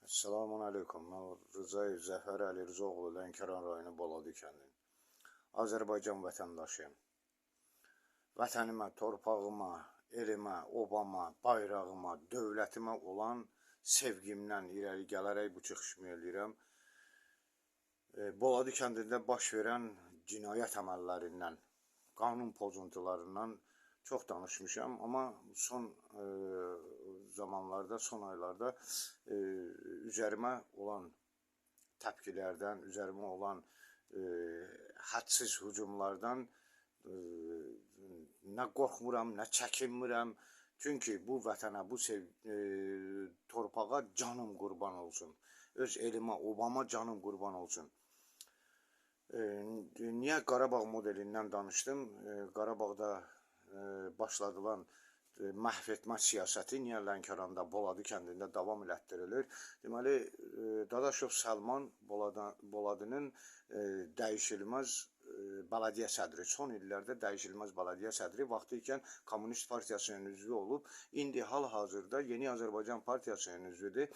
Selamun əleykum. Mən Rızayev Zəfər Əli Rızaoğlu, Lənkəran rayonu Boladı kəndinin. Azərbaycan vətəndaşıyam. Vətənimə, torpağıma, elimə, obama, bayrağıma, dövlətimə olan sevgimdən irəli gələrək bu çıxışımı eləyirəm. Boladı kəndində baş verən cinayət əməllərindən, qanun pozuntularından çox danışmışam, amma son zamanlarda, son aylarda üzərimə olan təpkilərdən, üzərimə olan hədsiz hücumlardan nə qorxmuram, nə çəkinmirəm. Çünki bu vətənə, bu torpağa canım qurban olsun. Öz elimə, obama canım qurban olsun. Niyə Qarabağ modelindən danışdım? Qarabağda başladılan məhv etmə siyasəti niyə Lənkəranda, Boladı kəndində davam elətdirilir? Deməli, Dadaşov Səlman Boladının dəyişilməz bələdiyyə sədri, son illərdə dəyişilməz bələdiyyə sədri vaxtı ikən Komünist Partiyasının üzvü olub, indi hal-hazırda Yeni Azərbaycan Partiyasının üzvüdür.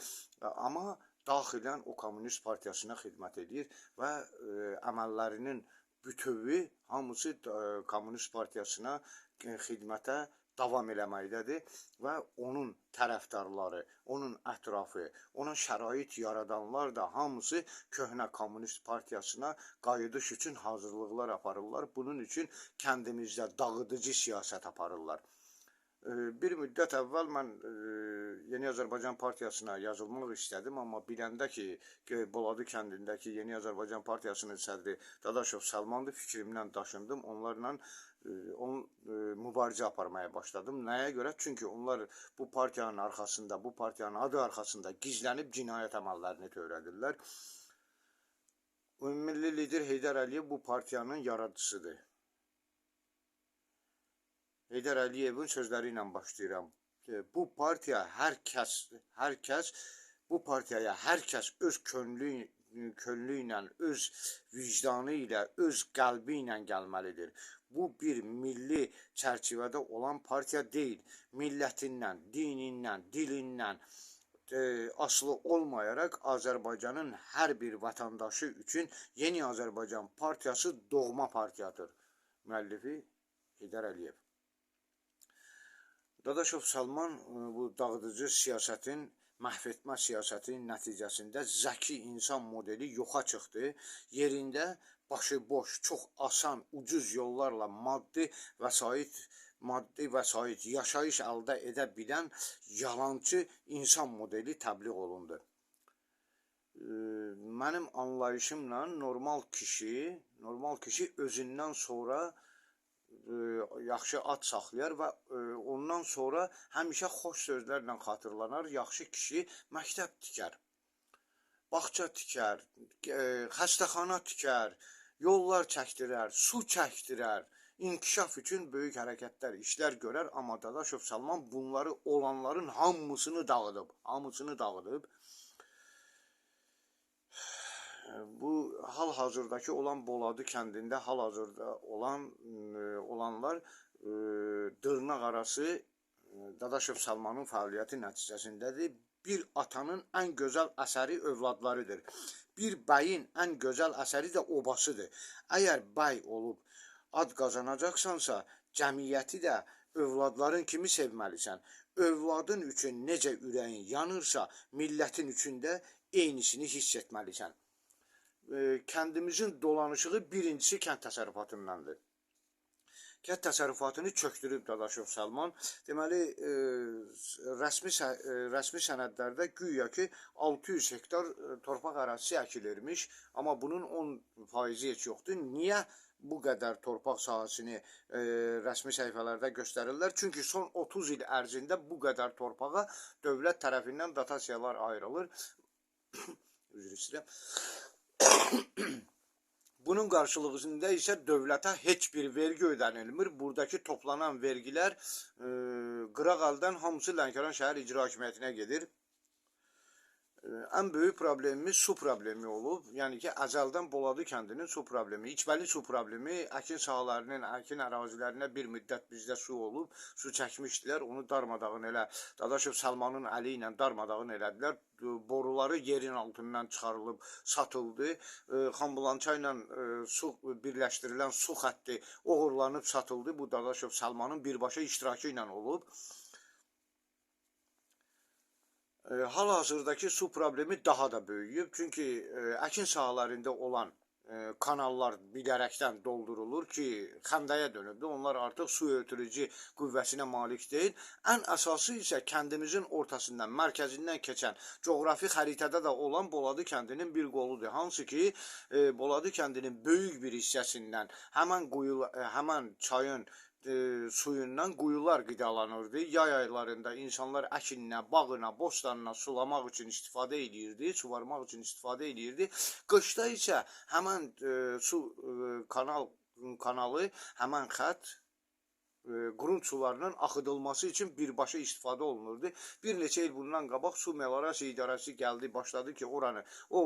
Amma daxilən o Komünist Partiyasına xidmət edir və əməllərinin bütövü hamısı Komünist Partiyasına xidmətə davam eləməkdədir və onun tərəfdarları, onun ətrafı, ona şərait yaradanlar da hamısı köhnə Komünist Partiyasına qayıdış üçün hazırlıqlar aparırlar. Bunun üçün kəndimizdə dağıdıcı siyasət aparırlar. Bir müddət əvvəl mən Yeni Azərbaycan Partiyasına yazılmaq istədim, amma biləndə ki, Boladı kəndindəki Yeni Azərbaycan Partiyasının sədri Dadaşov Səlmandır, fikrimdən daşındım, onlarla mübarizə aparmaya başladım. Nəyə görə? Çünki onlar bu partiyanın arxasında, bu partiyanın adı arxasında gizlənib cinayət əməllərini törədirlər. Ümummilli lider Heydər Əliyev bu partiyanın yaradıcısıdır. Heydər Əliyevin sözləri ilə başlayıram. Bu partiya hər kəs bu partiyaya hər kəs öz könlü ilə, öz vicdanı ilə, öz qəlbi ilə gəlməlidir. Bu bir milli çərçivədə olan partiya deyil. Millətindən, dinindən, dilindən asılı olmayaraq Azərbaycanın hər bir vətəndaşı üçün Yeni Azərbaycan Partiyası doğma partiyadır. Müəllifi Heydər Əliyev. Dadaşov Səlman bu dağıdıcı siyasətin, məhv etmə siyasətinin nəticəsində zəki insan modeli yoxa çıxdı. Yerində başıboş, çox asan, ucuz yollarla maddi vəsait, yaşayış əldə edə bilən yalançı insan modeli təbliğ olundu. Mənim anlayışımla normal kişi özündən sonra yaxşı ad saxlayar və ondan sonra həmişə xoş sözlərlə xatırlanar. Yaxşı kişi məktəb tikər, bağça tikər, xəstəxana tikər, yollar çəkdirər, su çəkdirər, inkişaf üçün böyük hərəkətlər, işlər görər. Amma Dadaşov Səlman bunları olanların hamısını dağıdıb, hamısını dağıdıb. Bu hal-hazırdakı olan Boladı kəndində hal-hazırda olanlar dırnaq arası Dadaşov Səlmanın fəaliyyəti nəticəsindədir. Bir atanın ən gözəl əsəri övladlarıdır. Bir bəyin ən gözəl əsəri də obasıdır. Əgər bəy olub ad qazanacaqsansa, cəmiyyəti də övladların kimi sevməlisən. Övladın üçün necə ürəyin yanırsa, millətin üçün də eynisini hiss etməlisən. Kəndimizin dolanışığı birincisi kənd təsərrüfatındandır. Kənd təsərrüfatını çöktürüb Dadaşov Səlman. Deməli, rəsmi sənədlərdə güya ki 600 hektar torpaq ərazisi əkilirmiş, amma bunun 10%-i heç yoxdur. Niyə bu qədər torpaq sahəsini rəsmi səhifələrdə göstərirlər? Çünki son 30 il ərzində bu qədər torpağa dövlət tərəfindən dotasiyalar ayrılır. Üzr istəyirəm. Bunun qarşılığında isə dövlətə heç bir vergi ödənilmir. Buradakı toplanan vergilər qıraq əldən hamısı Lənkəran şəhər İcra Hakimiyyətinə gedir. Ən böyük problemimiz su problemi olub. Yəni ki, əzəldən Boladı kəndinin su problemi, içməli su problemi, əkin sahələrinin, əkin ərazilərinə bir müddət bizdə su olub, su çəkmişdilər, onu darmadağın elə Dadaşov Salmanın əli ilə darmadağın elədilər. Boruları yerin altından çıxarılıb satıldı. Xanbulançay ilə su birləşdirilən su xətti oğurlanıb satıldı. Bu Dadaşov Salmanın birbaşa iştirakı ilə olub. Hal-hazırdakı su problemi daha da böyüyüb. Çünki əkin sahələrində olan kanallar bilərəkdən doldurulur ki, xəndəyə dönübdür. Onlar artıq su ötürücü qüvvəsinə malik deyil. Ən əsası isə kəndimizin ortasından, mərkəzindən keçən, coğrafi xəritədə də olan Boladı kəndinin bir qoludur. Hansı ki, Boladı kəndinin böyük bir hissəsindən həmən quyu, həmən çayın suyundan quyular qidalanırdı. Yay aylarında insanlar əkininə, bağına, bostanına sulamaq üçün istifadə edirdi, suvarmaq üçün istifadə edirdi. Qışda isə həmən su kanalı, həmən xətt qurunt sularının axıdılması üçün birbaşa istifadə olunurdu. Bir neçə il bundan qabaq su meliorasiya idarəsi gəldi, başladı ki, oranı, o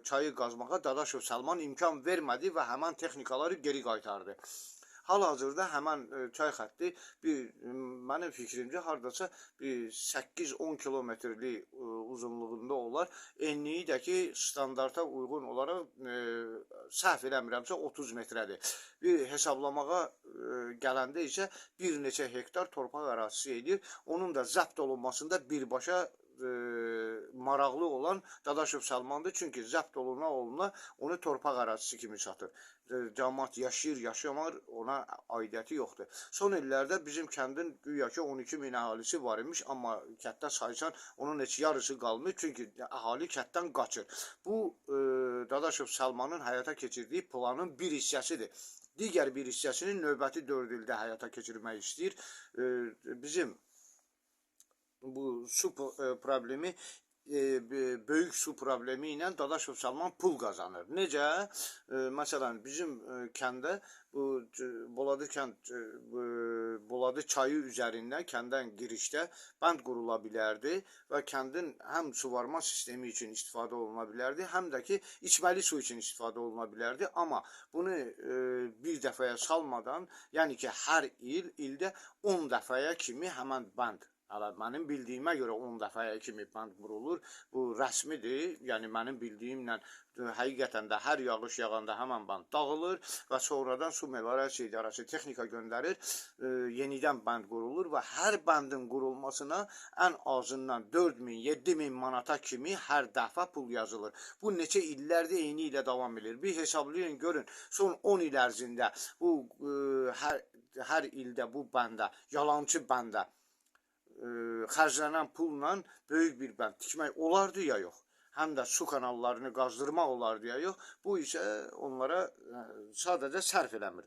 çayı qazmağa Dadaşov Salman imkan vermədi və həmən texnikaları geri qaytardı. Hal-hazırda həmən çay xətti bir, mənim fikrimcə hardasa bir 8-10 kilometrlik uzunluğunda olar. Enliyi də ki, standarta uyğun olaraq səhv eləmirəmsə 30 metrədir. Bir hesablamağa gələndə isə bir neçə hektar torpaq ərazisi edir. Onun da zəbt olunmasında birbaşa maraqlı olan Dadaşov Salmandır. Çünki zəbt oluna onu torpaq ərazisi kimi satır. Camaat yaşayır, yaşamır, ona aidiyyəti yoxdur. Son illərdə bizim kəndin güya ki 12 min əhalisi var imiş, amma kənddə saysan onun heç yarısı qalmır. Çünki əhali kənddən qaçır. Bu Dadaşov Salmanın həyata keçirdiyi planın bir hissəsidir. Digər bir hissəsini növbəti 4 ildə həyata keçirmək istəyir. Bizim bu su problemi, böyük su problemi ilə Dadaşov Salman pul qazanır. Necə? Məsələn, bizim kəndə bu Boladı kənd, Boladı çayı üzərindən kəndən girişdə bənd qurula bilərdi və kəndin həm suvarma sistemi üçün istifadə oluna bilərdi, həm də ki içməli su üçün istifadə oluna bilərdi. Amma bunu bir dəfəyə salmadan, yəni ki, hər il, ildə 10 dəfəyə kimi həmən bənd, hələ mənim bildiyimə görə 10 dəfəyə kimi bənd qurulur. Bu rəsmidir. Yəni mənim bildiyimlə həqiqətən də hər yağış yağanda həmən bənd dağılır və sonradan su meliorasiya idarəsi texnika göndərir, yenidən bənd qurulur və hər bəndin qurulmasına ən azından 4.000, 7.000 manata kimi hər dəfə pul yazılır. Bu neçə illərdir eyni ilə davam edir. Bir hesablayın, görün, son 10 il ərzində bu hər ildə bu bəndə, yalançı bəndə xərclənən pulla böyük bir bənd tikmək olardı ya yox. Həm də su kanallarını qazdırmaq olardı ya yox. Bu isə onlara sadəcə sərf eləmir.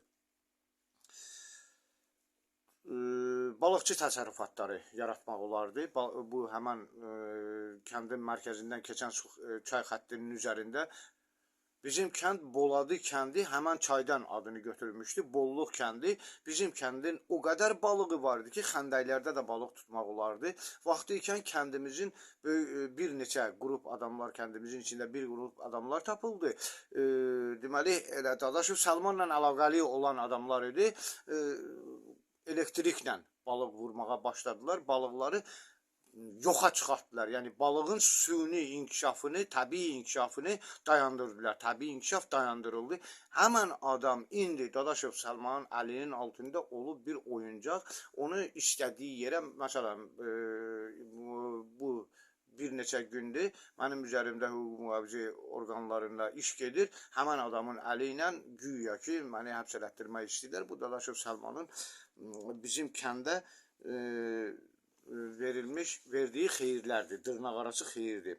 Balıqçı təsərrüfatları yaratmaq olardı. Bu həmən kəndin mərkəzindən keçən su, çay xəttinin üzərində. Bizim kənd Boladı kəndi həmən çaydan adını götürmüşdü. Bolluq kəndi. Bizim kəndin o qədər balığı vardı ki, xəndəklərdə də balıq tutmaq olardı. Vaxtı ikən kəndimizin bir neçə qrup adamlar, kəndimizin içində bir qrup adamlar tapıldı. Deməli, elə Dadaşov Salmanla əlaqəli olan adamlar idi. Elektriklə balıq vurmağa başladılar. Balıqları yoxa çıxartdılar. Yəni balığın süni inkişafını, təbii inkişafını dayandırdılar. Təbii inkişaf dayandırıldı. Həmən adam indi Dadaşov Salmanın əlinin altında olub bir oyuncaq. Onu istədiyi yerə, məsələn, bu bir neçə gündür mənim üzərimdə hüquq mühafizə orqanlarında iş gedir. Həmən adamın əli ilə güya ki, məni həbs elətdirmək istəyirlər. Bu Dadaşov Salmanın bizim kəndə verdiyi xeyirlərdir, dırnaqarası xeyirdir.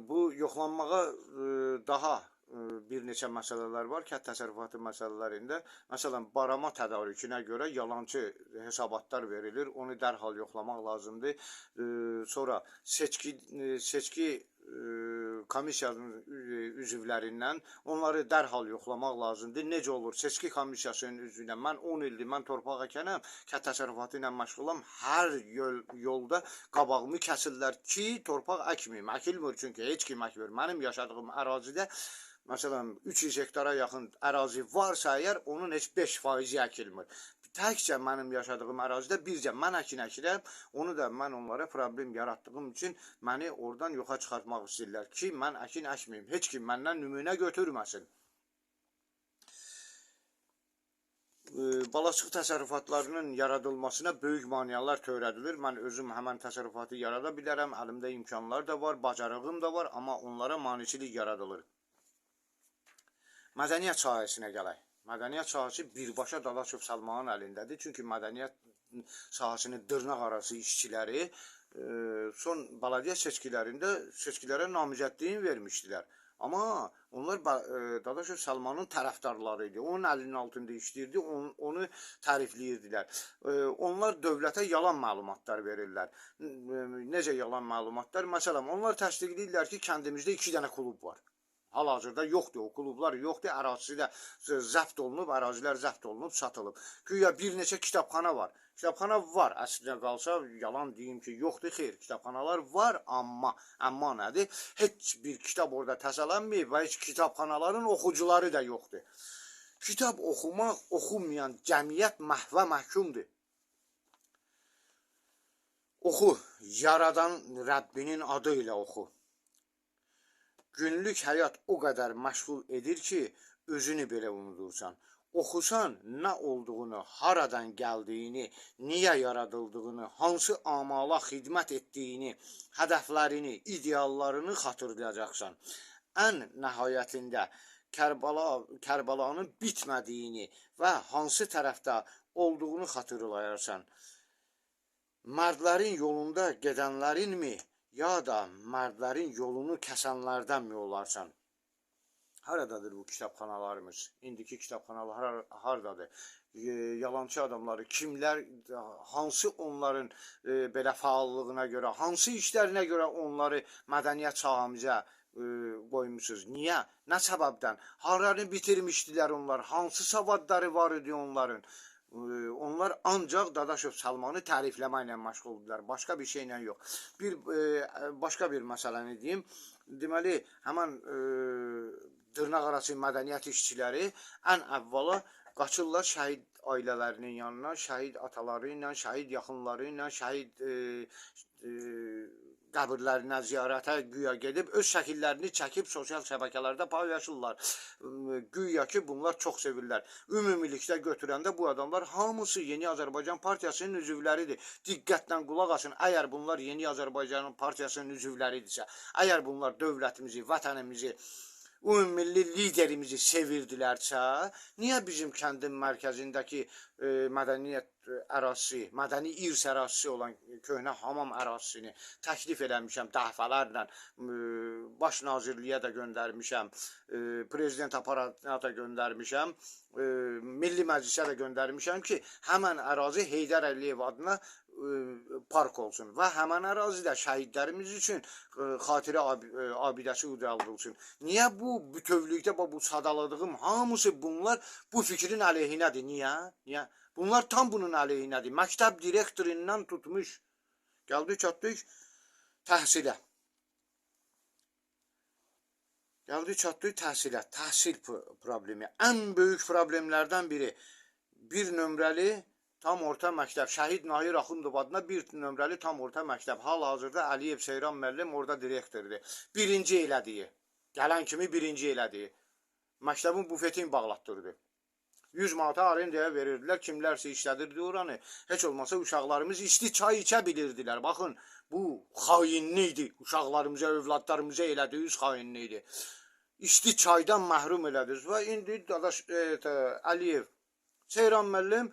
Bu yoxlanmağa daha bir neçə məsələlər var kənd təsərrüfatı məsələlərində. Məsələn, barama tədarükünə görə yalançı hesabatlar verilir. Onu dərhal yoxlamaq lazımdır. Sonra seçki komissiyanın üzvlərindən onları dərhal yoxlamaq lazımdır. Necə olur? Seçki komissiyasının üzvündən mən 10 ildir mən torpaq əkənəm, kənd təsərrüfatı ilə məşğulam. Hər yolda qabağımı kəsirlər ki, torpaq əkməyim. Əkilmir çünki heç kim əkmir. Mənim yaşadığım ərazidə məsələn 300 hektara yaxın ərazi varsa əgər, onun heç 5% əkilmir. Təkcə mənim yaşadığım ərazidə bircə mən əkin əkirəm, onu da mən onlara problem yaratdığım üçün məni oradan yoxa çıxartmaq istəyirlər ki, mən əkin əkməyim. Heç kim məndən nümunə götürməsin. Balaçıq təsərrüfatlarının yaradılmasına böyük maneələr törədilir. Mən özüm həmən təsərrüfatı yarada bilərəm, əlimdə imkanlar da var, bacarığım da var, amma onlara maneçilik yaradılır. Mədəniyyət sahəsinə gələk. Mədəniyyət sahəsi birbaşa Dadaşov Salmanın əlindədir. Çünki mədəniyyət sahəsinin dırnaq arası işçiləri son bələdiyyə seçkilərində seçkilərə namizədliyini vermişdilər. Amma onlar Dadaşov Salmanın tərəfdarları idi. Onun əlinin altında işləyirdi, onu tərifləyirdilər. Onlar dövlətə yalan məlumatlar verirlər. Necə yalan məlumatlar? Məsələn, onlar təsdiqləyirlər ki, kəndimizdə 2 dənə klub var. Hal-hazırda yoxdur, o klublar yoxdur, ərazisi də zəbt olunub, ərazilər zəbt olunub, satılıb. Güya bir neçə kitabxana var. Kitabxana var, əslinə qalsa, yalan deyim ki, yoxdur, xeyr, kitabxanalar var, amma nədir? Heç bir kitab orada təsələnməyib və heç kitabxanaların oxucuları da yoxdur. Kitab oxumaq, oxumayan cəmiyyət məhvə məhkumdur. Oxu, yaradan Rəbbinin adı ilə oxu. Günlük həyat o qədər məşğul edir ki, özünü belə unudursan. Oxusan nə olduğunu, haradan gəldiyini, niyə yaradıldığını, hansı amala xidmət etdiyini, hədəflərini, ideallarını xatırlayacaqsan. Ən nəhayətində Kərbəlanın bitmədiyini və hansı tərəfdə olduğunu xatırlayarsan. Mərdlərin yolunda gedənlərinmi, ya da mərdlərin yolunu kəsənlərdənmi olarsan? Haradadır bu kitabxanalarımız? İndiki kitabxanalar haradadır? Yalançı adamları, kimlər, hansı onların belə fəallığına görə, hansı işlərinə görə onları mədəniyyət sahəmizə qoymuşsunuz? Niyə? Nə səbəbdən? Haranı bitirmişdilər onlar? Hansı savadları var idi onların? Onlar ancaq Dadaşov Salmanı tərifləməklə məşğuldurlar. Başqa bir şeylə yox. Başqa bir məsələni deyim. Deməli, həmən dırnaq arası mədəniyyət işçiləri ən əvvəla qaçırlar şəhid ailələrinin yanına, şəhid ataları ilə, şəhid yaxınları ilə, şəhid qəbirlərinə ziyarətə güya gedib öz şəkillərini çəkib sosial şəbəkələrdə paylaşırlar. Güya ki, bunlar çox sevirlər. Ümumilikdə götürəndə bu adamlar hamısı Yeni Azərbaycan Partiyasının üzvləridir. Diqqətlə qulaq asın. Əgər bunlar Yeni Azərbaycan Partiyasının üzvləridirsə, əgər bunlar dövlətimizi, vətənimizi, ümummilli liderimizi sevirdilərsə, niyə bizim kəndin mərkəzindəki mədəniyyət ərazisi, mədəni irs ərazisi olan köhnə hamam ərazisini təklif eləmişəm dəfələrlə, Baş Nazirliyə də göndərmişəm, Prezident aparatına da göndərmişəm, Milli Məclisə də göndərmişəm ki, həmən ərazi Heydər Əliyev adına park olsun və həmən ərazidə şəhidlərimiz üçün xatirə abidəsi ucaldılsın. Niyə bu bütövlükdə bu sadaladığım hamısı bunlar bu fikrin əleyhinədir? Niyə? Niyə? Bunlar tam bunun əleyhinədir. Məktəb direktorundan tutmuş. Gəldik, çatdıq təhsilə. Gəldik, çatdıq təhsilə. Təhsil problemi. Ən böyük problemlərdən biri. Bir nömrəli tam orta məktəb, Şəhid Nahir Axundov adına bir nömrəli tam orta məktəb. Hal-hazırda Əliyev Seyran müəllim orada direktordur. Birinci elədiyi, gələn kimi birinci elədiyi. Məktəbin bufetini bağlatdırdı. 100 manata arendaya verirdilər, kimlərsə işlədirdi oranı. Heç olmasa uşaqlarımız isti çay içə bilirdilər. Baxın, bu xainlikdir. Uşaqlarımıza, övladlarımıza elədiyiniz xainlikdir. İsti çaydan məhrum elədiniz. Və indi Dadaş Əliyev Seyran müəllim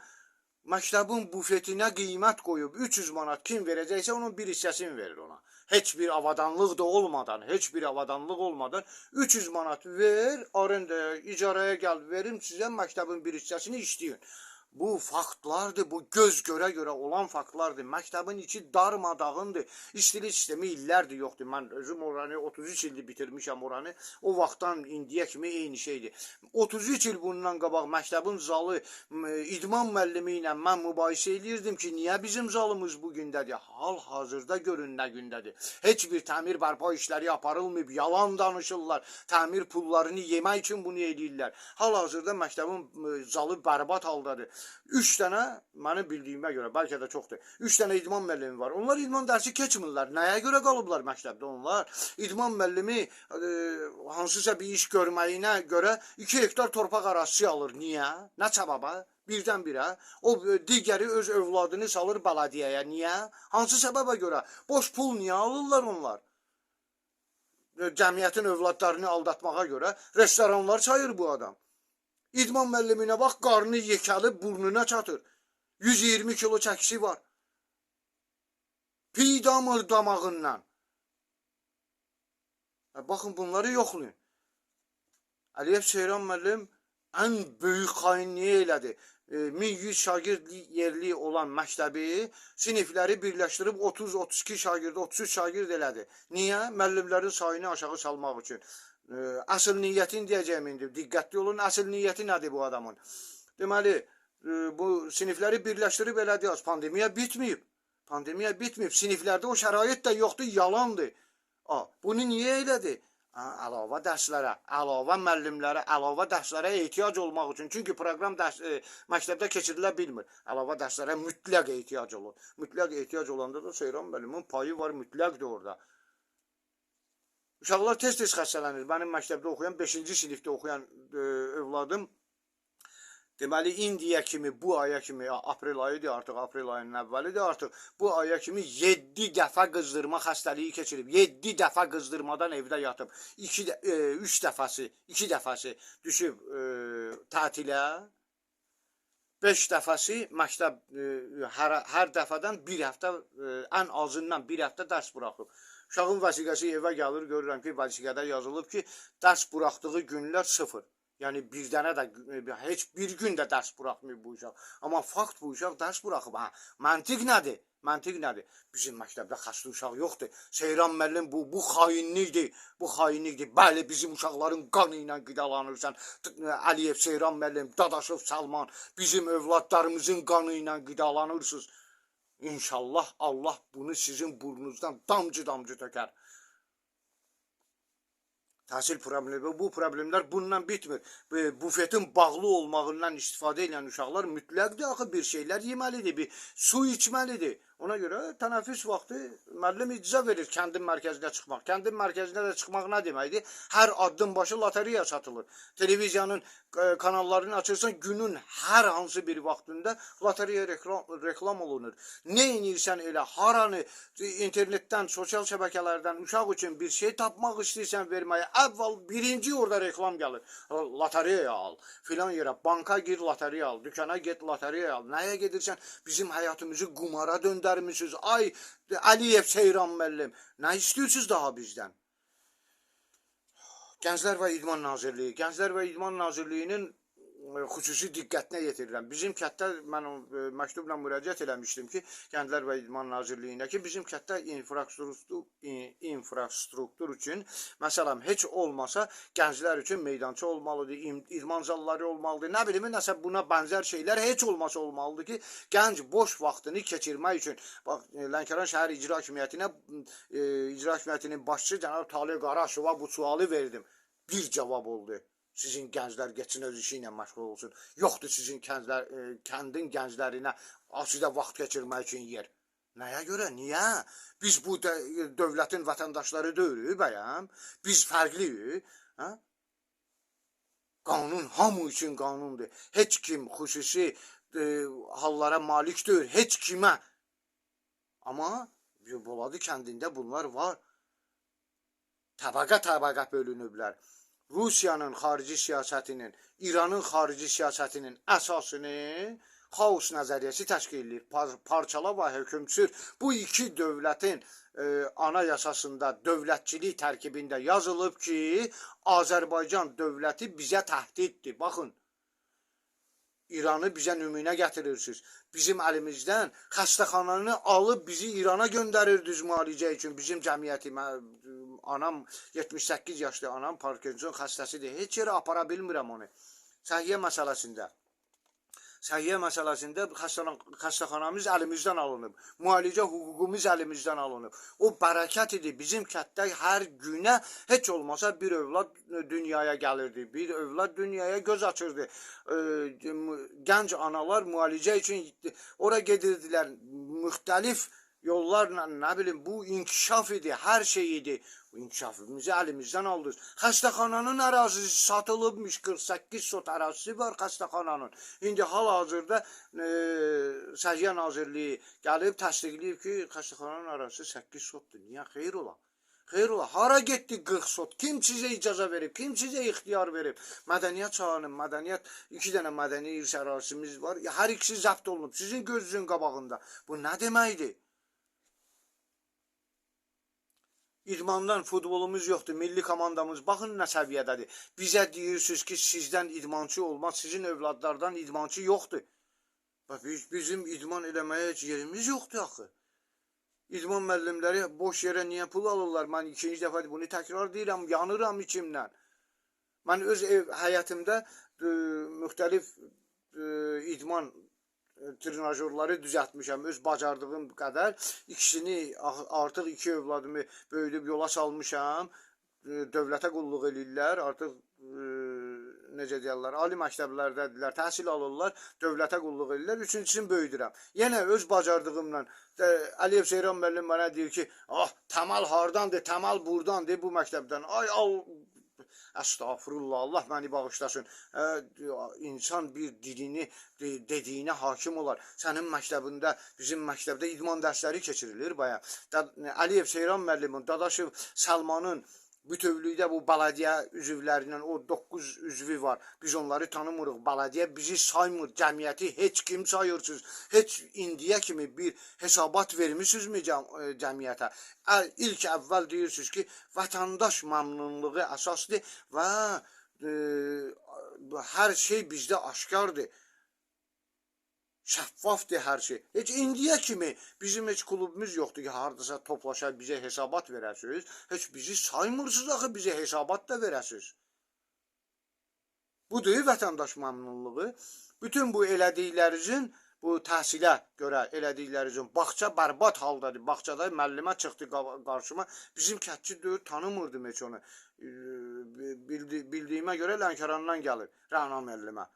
məktəbin bufetinə qiymət qoyub 300 manat kim verəcəksə onun bir hissəsini verir ona. Heç bir avadanlıq da olmadan, heç bir avadanlıq olmadan 300 manat ver, arendaya, icaraya gəl, verim sizə məktəbin bir hissəsini işləyin. Bu faktlardır, bu göz görə-görə olan faktlardır. Məktəbin içi darmadağındır. İstilik sistemi illərdir yoxdur. Mən özüm oranı 33 ildir bitirmişəm oranı. O vaxtdan indiyə kimi eyni şeydir. 33 il bundan qabaq məktəbin zalı idman müəllimi ilə mən mübahisə eləyirdim ki, niyə bizim zalımız bu gündədir? Hal-hazırda görün nə gündədir. Heç bir təmir bərpa işləri aparılmayıb, yalan danışırlar. Təmir pullarını yemək üçün bunu eləyirlər. Hal-hazırda məktəbin zalı bərbad haldadır. 3 dənə, mənim bildiyimə görə, bəlkə də çoxdur. 3 dənə idman müəllimi var. Onlar idman dərsi keçmirlər. Nəyə görə qalıblar məktəbdə onlar? İdman müəllimi hansısa bir iş görməyinə görə 2 hektar torpaq ərazisi alır. Niyə? Nə səbəbə? Birdən-birə. O digəri öz övladını salır bələdiyyəyə. Niyə? Hansı səbəbə görə? Boş pul niyə alırlar onlar? Cəmiyyətin övladlarını aldatmağa görə restoranlar çayır bu adam. İdman müəlliminə bax, qarnı yekəlib burnuna çatır. 120 kilo çəkisi var. Piy damır damağından. Baxın, bunları yoxlayın. Əliyev Seyran müəllim ən böyük xainliyi elədi. 1100 şagird yerli olan məktəbi sinifləri birləşdirib 30-32 şagird, 33 şagird elədi. Niyə? Müəllimlərin sayını aşağı salmaq üçün. Əsl niyyətini deyəcəyim indi. Diqqətli olun, əsl niyyəti nədir bu adamın? Deməli, bu sinifləri birləşdirib elədi az. Pandemiya bitməyib. Pandemiya bitməyib. Siniflərdə o şərait də yoxdur, yalandır. Bunu niyə elədi? Əlavə dərslərə, əlavə müəllimlərə, əlavə dərslərə ehtiyac olmaq üçün. Çünki proqram dərs, məktəbdə keçirilə bilmir. Əlavə dərslərə mütləq ehtiyac olur. Mütləq ehtiyac olanda da Seyran müəllimin payı var, mütləqdir orada. Uşaqlar tez-tez xəstələnir. Mənim məktəbdə oxuyan, 5-ci sinifdə oxuyan övladım, deməli, indiyə kimi, bu aya kimi, aprel ayıdır artıq, aprel ayının əvvəlidir artıq, bu aya kimi 7 dəfə qızdırma xəstəliyi keçirib. 7 dəfə qızdırmadan evdə yatıb. 3 dəfəsi, 2 dəfəsi düşüb tətilə, 5 dəfəsi məktəb hər dəfədən bir həftə, ən azından bir həftə dərs buraxıb. Uşağın vəsiqəsi evə gəlir, görürəm ki, vəsiqədə yazılıb ki, dərs buraxdığı günlər 0. Yəni bir dənə də, heç bir gün də dərs buraxmayıb bu uşaq. Amma fakt bu uşaq dərs buraxıb. Hə, məntiq nədir? Məntiq nədir? Bizim məktəbdə xəstə uşaq yoxdur. Seyran müəllim bu xainlikdir. Bu xainlikdir. Bəli, bizim uşaqların qanı ilə qidalanırsan. Əliyev Seyran müəllim, Dadaşov Salman, bizim övladlarımızın qanı ilə qidalanırsınız. İnşallah Allah bunu sizin burnunuzdan damcı-damcı tökər. Təhsil problemi, bu problemlər bununla bitmir. Bufetin bağlı olmağından istifadə edən uşaqlar mütləqdir axı bir şeylər yeməlidir, bir su içməlidir. Ona görə tənəffüs vaxtı müəllim icazə verir kəndin mərkəzinə çıxmaq. Kəndin mərkəzinə də çıxmaq nə deməkdir? Hər addım başı lotereya satılır. Televiziyanın kanallarını açırsan, günün hər hansı bir vaxtında lotereya reklam olunur. Nə edirsən elə, haranı internetdən, sosial şəbəkələrdən uşaq üçün bir şey tapmaq istəyirsən verməyə, əvvəl birinci orada reklam gəlir. Lotereya al, filan yerə, banka gir, lotereya al, dükana get, lotereya al. Nəyə gedirsən? Bizim həyatımızı qumara döndərmişsiniz. Ay Əliyev Seyran müəllim, nə istəyirsiniz daha bizdən? Gənclər və İdman Nazirliyi. Gənclər və İdman Nazirliyinin xüsusi diqqətinə yetirirəm. Bizim kənddə mən məktubla müraciət eləmişdim ki, Gənclər və İdman Nazirliyinə ki, bizim kənddə infrastruktur üçün, məsələn, heç olmasa gənclər üçün meydança olmalıdır, idman zalları olmalıdır, nə bilim, nəsə buna bənzər şeylər heç olmasa olmalıdır ki, gənc boş vaxtını keçirmək üçün. Bax, Lənkəran şəhər icra hakimiyyətinə, icra hakimiyyətinin başçısı cənab Taleh Qaraşova bu sualı verdim. Bir cavab oldu. Sizin gənclər getsin öz işi ilə məşğul olsun. Yoxdur sizin kəndin gənclərinə asudə vaxt keçirmək üçün yer. Nəyə görə? Niyə? Biz bu dövlətin vətəndaşları deyilik bəyəm. Biz fərqliyik. Hə? Qanun hamı üçün qanundur. Heç kim xüsusi hallara malik deyil. Heç kimə. Amma Boladı kəndində bunlar var. Təbəqə-təbəqə bölünüblər. Rusiyanın xarici siyasətinin, İranın xarici siyasətinin əsasını xaos nəzəriyyəsi təşkil edir. Parçala və hökm sür. Bu iki dövlətin anayasasında, dövlətçilik tərkibində yazılıb ki, Azərbaycan dövləti bizə təhdiddir. Baxın. İranı bizə nümunə gətirirsiniz. Bizim əlimizdən xəstəxananı alıb bizi İrana göndərirdiniz müalicə üçün. Bizim cəmiyyəti, anam 78 yaşlı anam Parkinson xəstəsidir. Heç yerə apara bilmirəm onu. Səhiyyə məsələsində. Səhiyyə məsələsində xəstəxanamız əlimizdən alınıb. Müalicə hüququmuz əlimizdən alınıb. O bərəkət idi. Bizim kənddə hər günə heç olmasa bir övlad dünyaya gəlirdi. Bir övlad dünyaya göz açırdı. Gənc analar müalicə üçün ora gedirdilər. Müxtəlif yollarla, nə bilim, bu inkişaf idi, hər şey idi. Bu inkişafımızı əlimizdən aldınız. Xəstəxananın ərazisi satılıbmış, 48 sot ərazisi var xəstəxananın. İndi hal-hazırda Səhiyyə Nazirliyi gəlib təsdiqləyib ki, xəstəxananın ərazisi 8 sotdur. Niyə? Xeyr ola. Xeyr ola. Hara getdi 40 sot? Kim sizə icazə verib? Kim sizə ixtiyar verib? Mədəniyyət sahənin, mədəniyyət, 2 dənə mədəni irs ərazisimiz var. Hər ikisi zəbt olunub. Sizin gözünüzün qabağında. Bu nə deməkdir? İdmandan futbolumuz yoxdur, milli komandamız baxın nə səviyyədədir. Bizə deyirsiniz ki, sizdən idmançı olmaz, sizin övladlardan idmançı yoxdur. Bax, bizim idman eləməyə heç yerimiz yoxdur axı. İdman müəllimləri boş yerə niyə pul alırlar? Mən ikinci dəfə bunu təkrar deyirəm, yanıram içimdən. Mən öz həyətimdə müxtəlif idman trenajorları düzəltmişəm öz bacardığım qədər. İkisini artıq 2 övladımı böyüdüb yola salmışam. Dövlətə qulluq eləyirlər. Artıq necə deyirlər, ali məktəblərdədirlər, təhsil alırlar, dövlətə qulluq eləyirlər. Üçüncüsünü böyüdürəm. Yenə öz bacardığımla Əliyev Seyran müəllim mənə deyir ki, ah, təməl hardandır, təməl burdandır, bu məktəbdən. Ay, al, əstağfurullah, Allah məni bağışlasın. İnsan bir dilini dediyinə hakim olar. Sənin məktəbində, bizim məktəbdə idman dərsləri keçirilir baya. Əliyev Seyran müəllimin, Dadaşov Səlmanın bütövlükdə bu bələdiyyə üzvlərindən o 9 üzvü var. Biz onları tanımırıq. Bələdiyyə bizi saymır. Cəmiyyəti heç kim sayırsınız. Heç indiyə kimi bir hesabat vermisinizmi cəmiyyətə? İlk əvvəl deyirsiniz ki, vətəndaş məmnunluğu əsasdır və hər şey bizdə aşkardır. Şəffafdır hər şey. Heç indiyə kimi bizim heç klubumuz yoxdur ki, hardasa toplaşa bizə hesabat verəsiniz. Heç bizi saymırsınız axı, bizə hesabat da verəsiniz. Budur vətəndaş məmnunluğu. Bütün bu elədiklərinizin, bu təhsilə görə elədiklərinizin, bağça bərbad haldadır. Bağçada müəllimə çıxdı qarşıma. Bizim kətçi deyir, tanımırdım heç onu. Bildiyimə görə Lənkərandan gəlir Rəna müəllimə.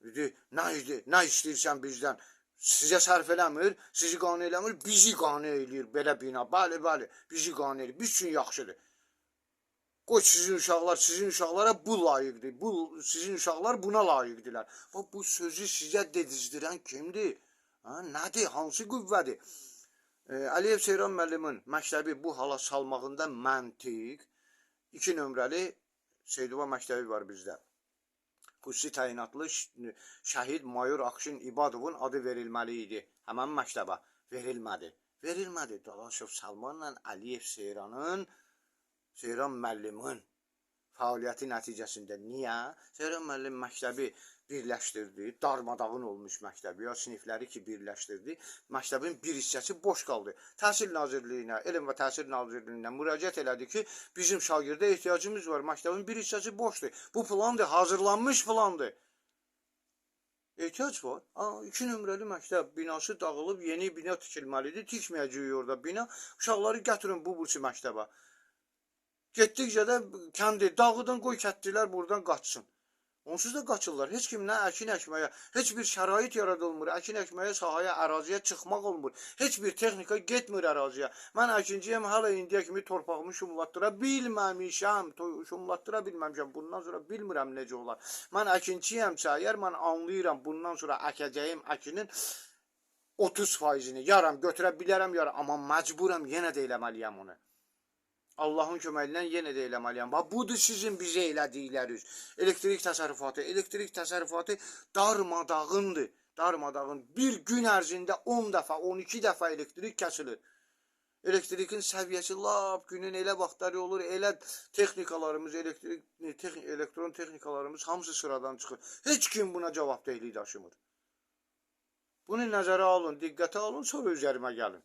Dedi, nə idi, nə istəyirsən bizdən? Sizə sərf eləmir, sizi qane eləmir, bizi qane eləyir belə bina. Bəli, bəli, bizi qane eləyir. Biz üçün yaxşıdır. Qoy sizin uşaqlar, sizin uşaqlara bu layiqdir. Bu, sizin uşaqlar buna layiqdirlər. Bax, bu sözü sizə dedizdirən kimdir? Ha, nədir, hansı qüvvədir? Əliyev Seyran müəllimin məktəbi bu hala salmağında məntiq 2 nömrəli Seydova məktəbi var bizdə. Xüsusi təyinatlı şəhid mayor Akşin İbadovun adı verilməli idi. Həmən məktəbə verilmədi. Verilmədi. Dadaşov Salmanla Əliyev Seyranın, Seyran müəllimin fəaliyyəti nəticəsində. Niyə? Seyran müəllim məktəbi birləşdirdi, darmadağın olmuş məktəbi, ya sinifləri ki birləşdirdi, məktəbin bir hissəsi boş qaldı. Təhsil Nazirliyinə, Elm və Təhsil Nazirliyinə müraciət elədi ki, bizim şagirdə ehtiyacımız var, məktəbin bir hissəsi boşdur. Bu plandır, hazırlanmış plandır. Ehtiyac var. 2 nömrəli məktəb binası dağılıb, yeni bina tikilməlidir. Tikməyəcəyik orada bina. Uşaqları gətirin bu bursu məktəbə. Getdikcə də kəndi dağıdan qoy kəndlilər buradan qaçsın. Onsuz da qaçırlar. Heç kim nə əkin əkməyə, heç bir şərait yaradılmır. Əkin əkməyə, sahaya, əraziyə çıxmaq olmur. Heç bir texnika getmir əraziyə. Mən əkinciyəm, hələ indiyə kimi torpağımı şumlatdıra bilməmişəm. Şumlatdıra bilməmişəm. Bundan sonra bilmirəm necə olar. Mən əkinçiyəmsə, əgər mən anlayıram bundan sonra əkəcəyim əkinin 30%-ni yaram götürə bilərəm, yaram. Amma məcburam, yenə də eləməliyəm onu. Allahın köməyi ilə yenə də eləməliyəm. Bax, budur sizin bizə elədikləriniz. Elektrik təsərrüfatı, elektrik təsərrüfatı darmadağındır. Darmadağın. Bir gün ərzində 10 dəfə, 12 dəfə elektrik kəsilir. Elektrikin səviyyəsi lap günün elə vaxtları olur, elə texnikalarımız, elektrik, elektron texnikalarımız hamısı sıradan çıxır. Heç kim buna cavabdehlik daşımır. Bunu nəzərə alın, diqqətə alın, sonra üzərimə gəlin.